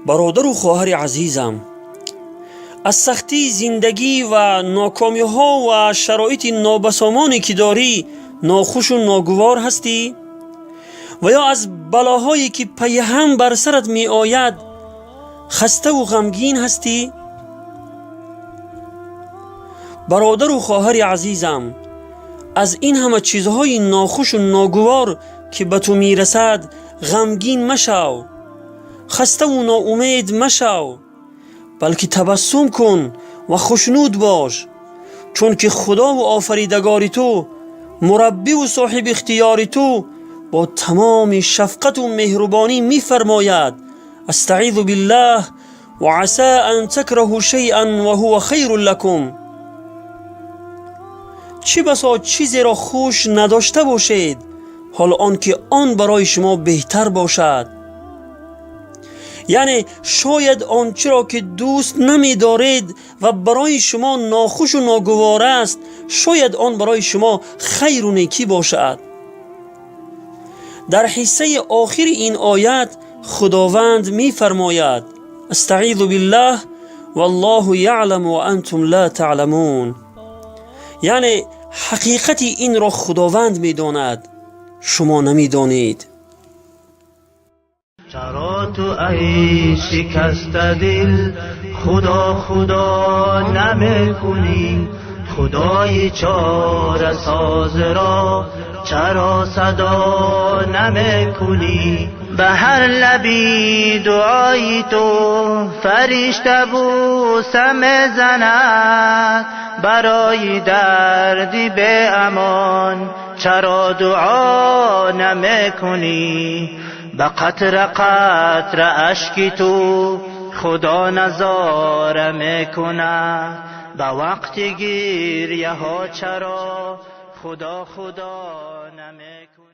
برادر و خواهر عزیزم، از سختی زندگی و ناکامی ها و شرایط نابسامانی که داری ناخوش و ناگوار هستی و یا از بلاهایی که پی هم بر سرت می آید خسته و غمگین هستی؟ برادر و خواهر عزیزم، از این همه چیزهای ناخوش و ناگوار که به تو میرسد غمگین مشو، خسته و ناامید مشو، بلکه تبسم کن و خوشنود باش، چون که خدا و آفریدگار تو، مربی و صاحب اختیار تو با تمام شفقت و مهربانی میفرماید: استعیذ بالله و عسى ان تکرهوا شیئا و هو خیر لکم. چی بسا چیزی را خوش نداشته باشید، حال آنکه آن برای شما بهتر باشد. یعنی شاید آنچه را که دوست نمی دارید و برای شما ناخوش و ناگوار است، شاید آن برای شما خیر و نیکی باشد. در حصه آخر این آیت خداوند می فرماید: استعیذ بالله والله یعلم و انتم لا تعلمون. یعنی حقیقت این را خداوند می داند، شما نمی دانید. چرا تو ای شکست دل خدا خدا نمی کنی؟ خدای چاره ساز را چرا صدا نمی کنی؟ به هر لبی دعای تو فرشته بوسه می زند، برای دردی به امان چرا دعا نمی کنی؟ به قطره قطره اشک تو خدا نظاره میکند، به وقت گریه ها چرا خدا خدا نمیکند؟